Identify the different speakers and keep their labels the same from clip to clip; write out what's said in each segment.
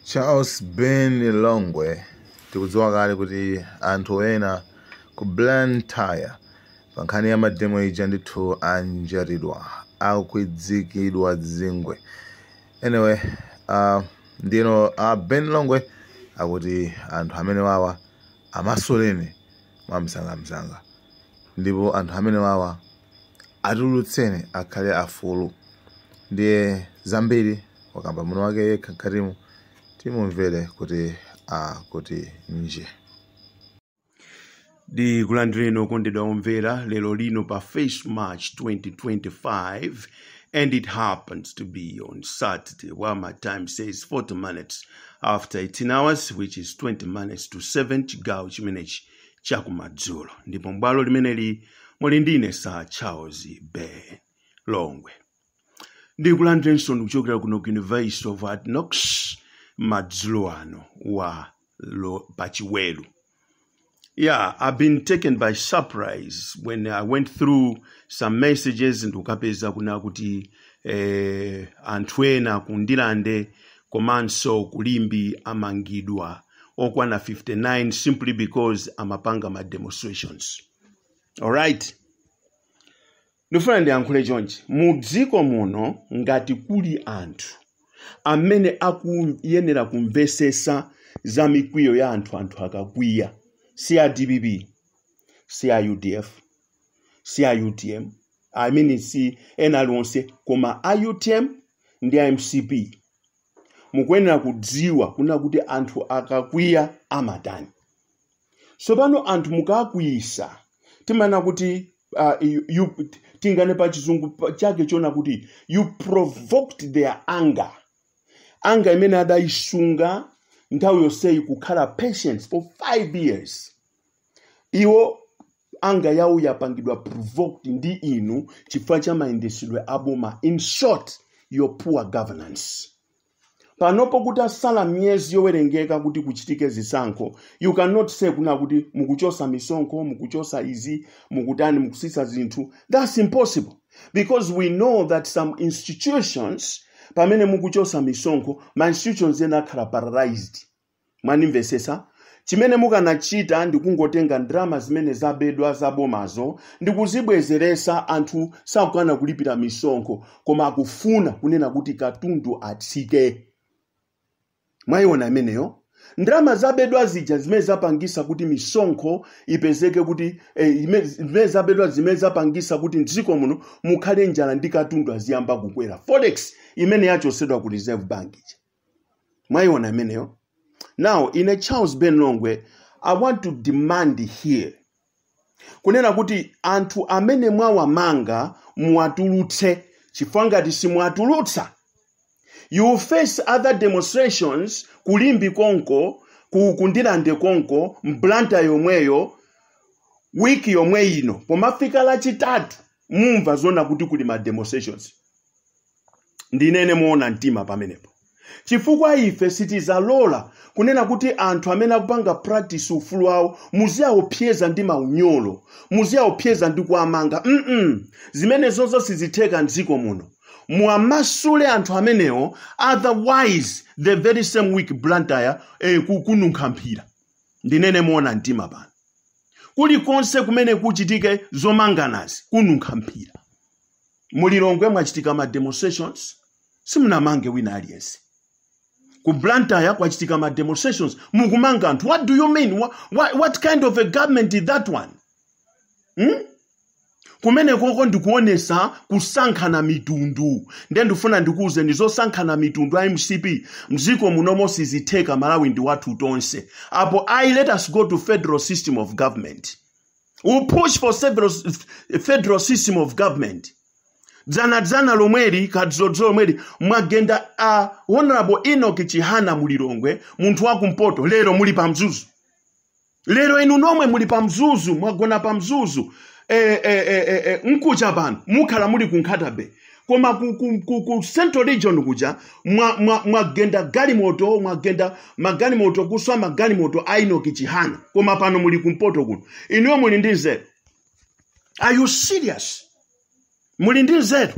Speaker 1: Charles Ben Longwe, tikudziwa kale kuti anthu ena ku Blantyre pa nkhani ya mademo ija ndithu anjatidwa, akwidzikidwa zingwe. Anyway, ndino Ben Longwe akuti anthu amene wawa amasuleni mwamsangamsanga, ndipo anthu amene wawa atulutseni akhale afulu. Ndiye zambiri wakamba muno wake yekha mkatimu, timumvere kuti akuti nje.
Speaker 2: Ndikulandireni okondedwa omvera lero lino pa 1 March 2025, and it happens to be on Saturday, while my time says 40 minutes after 18 hours, which is 20 minutes to 7, chigawo chimenechi chakumadzulo. Ndipo m'bwalo limeneli muli ndine, Sir Charles Ben Longwe. Ndikulandirenso ndikuchokera kuno ku University of Hard Knocks madzulo ano wa pachiwelu. Yeah, I've been taken by surprise when I went through some messages ndikukapeza kuna kuti anthu ena ku Ndirande komanso ku Limbe amangidwa okwana 59 simply because amapanga ma demonstrations. Alright. Ndifuna ndiyankhule chonchi: mu dziko muno ngati kuli anthu amene akuyenera kumvesesa za mikwiyo ya anthu, anthu akakwiya, si a DPP, si a UDF, si a UTM, I mean, si ena aliwonse, koma a UTM ndi a MCP. Mukuyenera kudziwa kuna kuti anthu akakwiya amatani. Tsopano anthu mukakwiyisa, timanena kuti tingane pa Chizungu chake chona kuti you provoked their anger, anger imene adayisunga nthawi yonseyi, kukhala patience for 5 years. Iwo anger yawo yapangidwa provoked ndi inu chifukwa cha mayendesedwe aboma, in short, your poor governance. Panopo kuti asala miyezi yowerengeka kuti kuchitike zisankho, you cannot say kuna kuti mukuchosa misonkho, mukuchosa izi, mukutani, mukusisa zinthu. That's impossible, because we know that some institutions, pamene mukuchosa misonkho, ma institutions ena akhala paralyzed. Mwanimvesesa? Chimene mukanachita ndikungotenga ndalama zimene zabedwa zabomazo ndikuzibwezeresa. Anthu sakukana kulipira misonkho, koma akufuna kunena kuti katundu atsike. Mwayiona imeneyo? Ndalama zabedwa zija zimene zapangisa kuti misonkho ipezeke kuti zimene zabedwa, zimene zapangisa kuti mdziko muno mukhale njala ndi katundu aziyamba kukwera, forex imene yachosedwa ku Reserve Bank ija. Mwayiona imeneyo? Now ine Charles Ben Longwe, I want to demand here kunena kuti anthu amene mwawamanga muwatulutse, chifukwa ngati simuwatulutsa, you will face other demonstrations ku Limbe konko, ku Ndirande konko, m'Blantyre yomweyo, wiki yomwe ino. Pomafika Lachitatu mumva zona kuti kuli ma demonstrations. Ndinene moona mtima pamenepo, chifukwa ife sitizalola kunena kuti anthu amene akupanga practice ufulu wawo muziyaopseza ndi maunyolo, muziyaopseza ndi kuamanga. Zimene zonso sizitheka mdziko muno. Muwamasule anthu amenewo, otherwise the very same week Blantyre kununkha mphira. Ndinene moona mtima pano, kulikonse kumene kuchitike zomanganazi kununkha mphira. Mu Lilongwe mwachitika ma demonstrations, simunamange wina aliyense. Ku Blantyre kwachitika ma demonstrations, mukumanga anthu. What do you mean? What kind of a government is that one, Kumene koko ndikuonesa kusankhana mitundu. Ndiye ndifuna ndikuwuzeni, zosankhana mitundu a MCP mdziko munomo sizitheka. Malawi ndi wathu tonse. Apo ayi, let us go to federal system of government. We push for several, federal system of government. Dzanadzana lomweli, kadzodzo lomweli, mwagenda a Honorable Enoch Chihana mu Lilongwe, munthu wakumpoto. Lero muli pa Mzuzu. Lero inu nomwe muli pa Mzuzu, mwagona pa Mzuzu. Nkucha pano mukhala muli ku Nkhata Bay, koma ku Central Region kuja mwagenda galimoto, mwagenda magalimoto, kuswa magalimoto a Enoch Chihana, koma pano muli kumpoto kuno. Inuyo muli ndi nzeru? Are you serious? Muli ndi nzeru?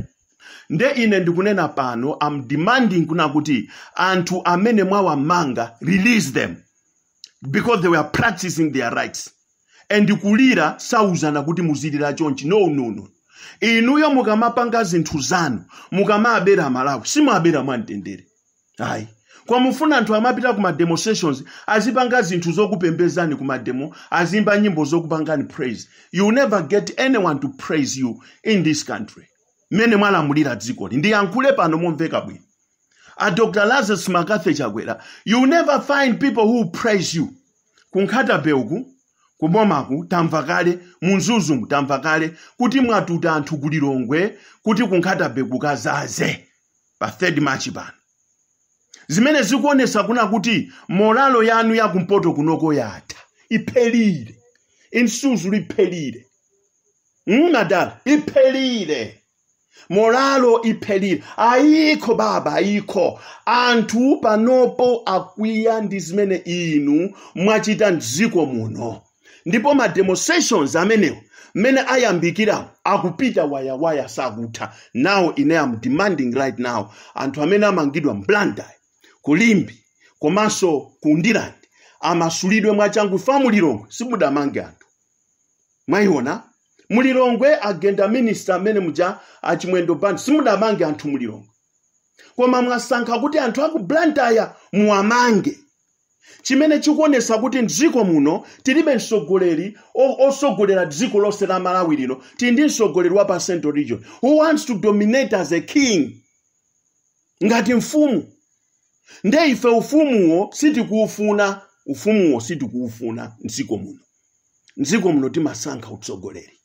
Speaker 2: Nde ine ndikunena pano, am demanding kuna kuti anthu amene mwawamanga, release them, because they were practicing their rights. And kulira sauzana kuti muzilira chonchi. No, no, no. Inuyo mukamapanga zinthu zanu, mukamabera Malawi, simwabera mwamtendere, ayi. Kwamufuna anthu amapita kuma demonstrations, azipanga zinthu zokupembezani kuma demo, azimba nyimbo zokupangani praise. You will never get anyone to praise you in this country mmene mwalamulira dzikoli. Ndiyankhule pano momveka bwino, a Dr Lazarus McCarthy Chakwera, you will never find people who praise you. Ku Nkhata Bay uku, kubomaku, tamva kale, munzuzumu tamva kale kuti mwatuta anthu kulilongwe kuti ku Nkhata Bay kukazaze pa 3 March pano, zimene zikuonesa kuna kuti morale yanu yakumpoto kunoko yatha, iphelile. Insuzu iphelile, madala, iphelile morale, iphelile, ayikho baba, ayikho. Anthu panopo akwiya ndi zimene inu mwachita mdziko muno, ndipo ma demonstrations amenewo mmene ayambikira akupita wayawaya, sakutha. Now ine am demanding right now, anthu amene amangidwa mBlantyre, kuLimbe komanso ku Ndirande amasulidwe mwachangu. Fa mulilongwe simudamange anthu, mwayiona mulilongwe agenda minister amene muja, achimwendo Banda, simudamange anthu mulilongwe, koma mwasankha kuti anthu aku Blantyre muwamange, chimene chikuonesa kuti mdziko muno tilibe mtsogoleri osogolera dziko lonse la Malawi lino. Tili ndi mtsogoleri wa pa Central Region who wants to dominate as a king, ngati mfumu. Nde ife ufumuwo sitikuufuna, ufumuwo sitikuufuna mdziko muno. Mdziko muno timasankha utsogoleri.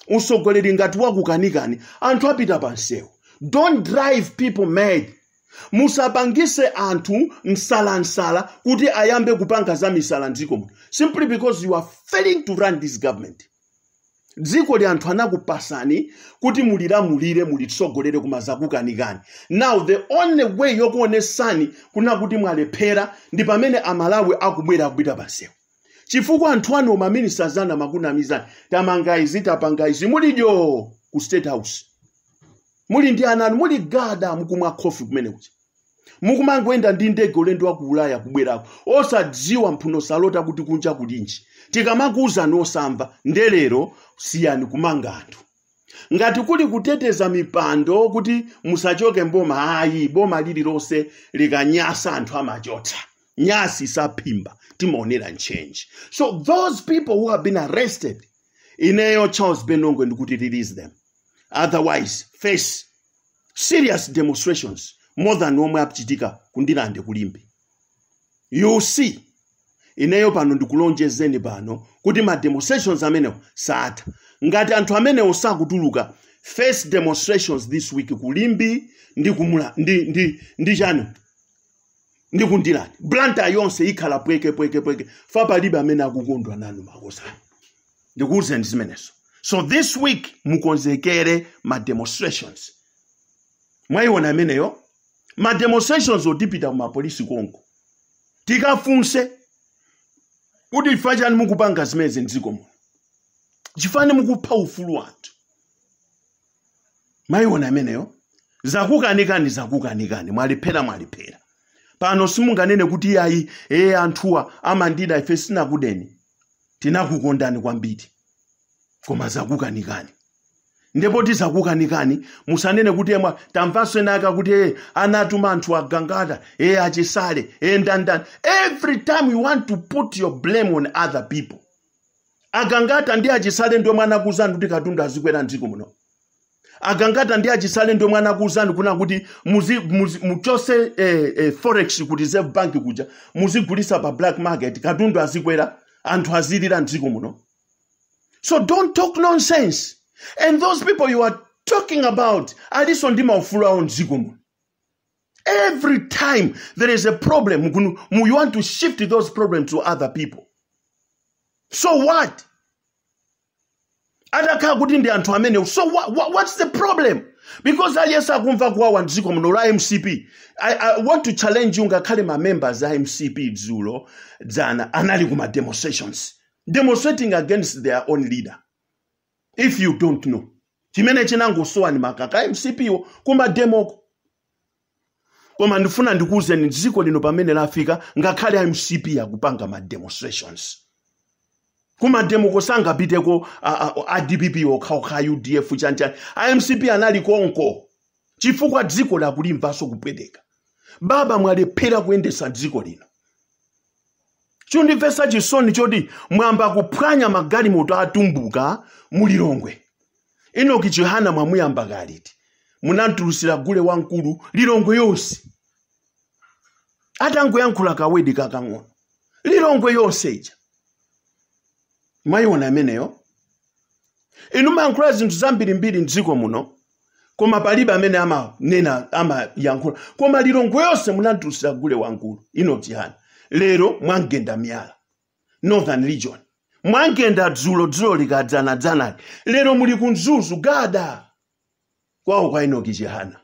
Speaker 2: Utsogoleri ngati wakukanikani, anthu apita pa msewu. Don't drive people mad. Musapangise anthu msalansala kuti ayambe kupanga za misala mdziko muno simply because you are failing to run this government. Dziko li anthu anakupasani kuti mulilamulire, mulitsogolere, koma zakukanikani. Now the only way yokuonesani kuna kuti mwalephera ndi pamene Amalawi akubwera akupita pansewu, chifukwa anthu anu, maministers anu, amakunamizani: tamanga izi, tapanga izi. Mulidyo ku State House, muli ndi ana anu, muli gada, mukumwa khofi kumene kuja, mukumangoyenda ndi ndege ulendo wa ku Ulaya kubwerako, osadziwa mphuno salota kuti kunja kulinji. Tikamakuwuzani osamva. Ndelero siyani kumanga anthu ngati kuli kuteteza mipando kuti musachoke mboma. Ayi, boma lililonse likanyasa anthu amachotsa. Nyasi saphimba, timaonera ntchenji. So those people who have been arrested, ineyo Charles Ben Longwe ndikuti release them, otherwise face serious demonstrations more than omwe achitika kuNdirande, kuLimbe. You see, ineyo pano ndikulonjezeni pano kuti ma demonstrations amenewo satha. Ngati anthu amenewo sakutuluka, face demonstrations this week kuLimbe ndi kumula ndi chani ndi kuNdirande. Blantyre yonse ikhala pweke pweke pweke. Fa palibe amene akukondwa nanu makosana, ndikuwuzeni zimenezo. So this week mukonzekere ma demonstrations. Mwayiona ameneyo, ma demonstrations otipita kumapolisi konko tikafunse kuti chifukwa chani mukupanga zimenezi mdziko muno, chifani mukupha ufulu wanthu. Mwayiona ameneyo, zakukanikani, zakukanikani, mwalephera, mwalephera. Pano simunganene kuti iyayi, ee, anthuwa amandida. Ife sinakudeni, tinakukondani kwambiri, koma zakukanikani. Ndipo tizakukanikani, musanene kuti emwa tamvanso enaka kuti anatuma anthu agangata, achisale, ndandani. Every time you want to put your blame on other people. Agangata ndi achisale ndiomwe anakuuzani kuti katundu azikwera mdziko muno. Agangata ndi achisale ndiomwe anakuuzani kuna kuti muchose forex ku Reserve Bank kuja, muzigulisa pa black market, katundu azikwera, anthu azilira mdziko muno. So don't talk nonsense. And those people you are talking about aliso ndi maufulu awo mdziko muno. Every time there is a problem, you want to shift those problems to other people. So what atakhala kuti ndi anthu amene? So what's the problem? Because aliyense akumva kuwawa mdziko muno la MCP. I want to challenge you, ngakhale ma members a MCP dzulo dzana anali kuma demonstrations, demonstrating against their own leader, if you don't know. Chimene chinangosowa ni makaka MCP wo kumademoko. Koma ndifuna ndikuwuzeni, dziko lino pamene lafika, ngakhale MCP akupanga ma demonstrations. Kumademoko sangapiteko a DPP okhaokha, UDF, chanchani. A MCP anali konko chifukwa dziko lakulimvanso kupweteka. Baba, mwalephera kuyendesa dziko lino. Chondimvetsa chisoni choti mwamba kuphwanya magalimoto atumbuka mulilongwe. Enoch Chihana mwamuyamba kaliti? Munamtulusira gule wamkulu Lilongwe yonse atangoyankhula kawedi kakang'ono. Lilongwe yonse ija mwayiona imeneyo. Inu mayankhula zinthu zambirimbiri mdziko muno, koma palibe amene amanena, amayankhula. Koma Lilongwe yonse munamtulusira gule wamkulu Enoch Chihana. Lero mwangenda miyala Northern Region, mwangenda dzulo dzulo likadzanadzanali. Lero muli ku Mzuzu gada kwawo kwa Enoch Chihana.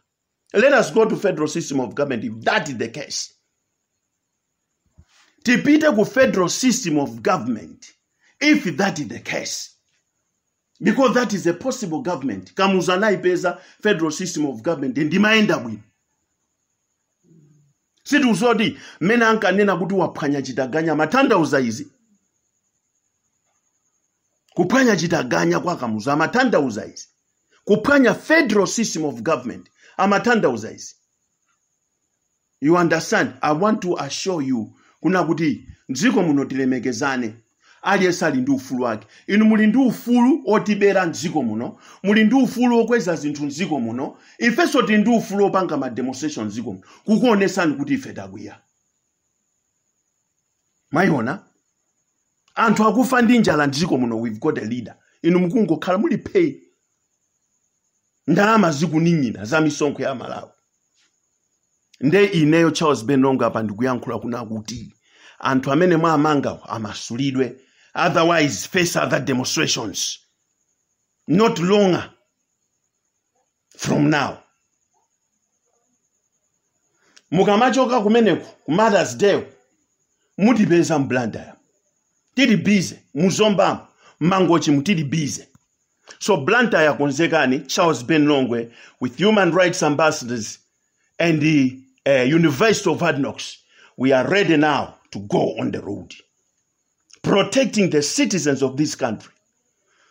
Speaker 2: Let us go to federal system of government. If that is the case, tipite ku federal system of government if that is the case, because that is a possible government. Kamuzu anayipeza federal system of government, ndimayenda bwino. Sitiuzoti mmene ankanena kuti waphwanya chitaganya amatanthauza izi. Kuphwanya chitaganya kwa Kamuzu amatanthauza izi. Kuphwanya federal system of government amatanthauza izi. You understand? I want to assure you kuna kuti mdziko muno tilemekezane. Aliyense ali ndi ufulu wake. Inu muli ndi ufulu otibera mdziko muno, muli ndi ufulu okweza zinthu mdziko muno. Ifenso tili ndi ufulu opanga ma demonstration mdziko muno, kukuonesani kuti ife takwiya. Mwayiona, anthu akufa ndi njala mdziko muno. We've got a leader. Inu mukungokhala muli pay, ndalama zikuning'ina za misonkho ya Malawi. Nde ineyo Charles Ben Longwe apa ndikuyankhula kuna kuti anthu amene mwamangawo amasulidwe, otherwise face other demonstrations not longer from now. Mukamachoka kumeneku ku Mother's Day, mutipeza mBlantyre tili busy, muZombamo, Mangochi mutili busy. So Blantyre yakonzekani. Charles Ben Longwe with Human Rights Ambassadors and the University of Hard Knocks, we are ready now to go on the road protecting the citizens of this country,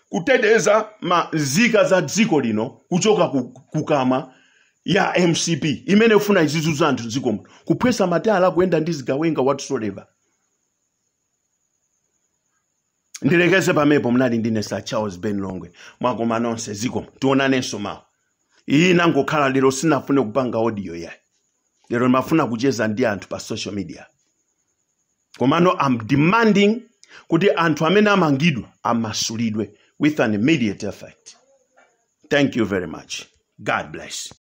Speaker 2: kuteteza mazika za dziko lino kuchoka kukamwa ya MCP imene ifuna izizunza anthu dziko muno, kuphwesa matayala, kuyenda ndi zigawenga, whatsoever. Ndilekeze pamepo. Mnali ndine Sir Charles Ben Longwe. Mwakoma nonse, zikomo, tionanenso mawa. Iyi nangokhala lero, sinafune kupanga audio yayi. Lero ndimafuna kucheza ndi anthu pa social media. Komano I'm demanding kuti anthu amene amangidwa amasulidwe with an immediate effect. Thank you very much. God bless.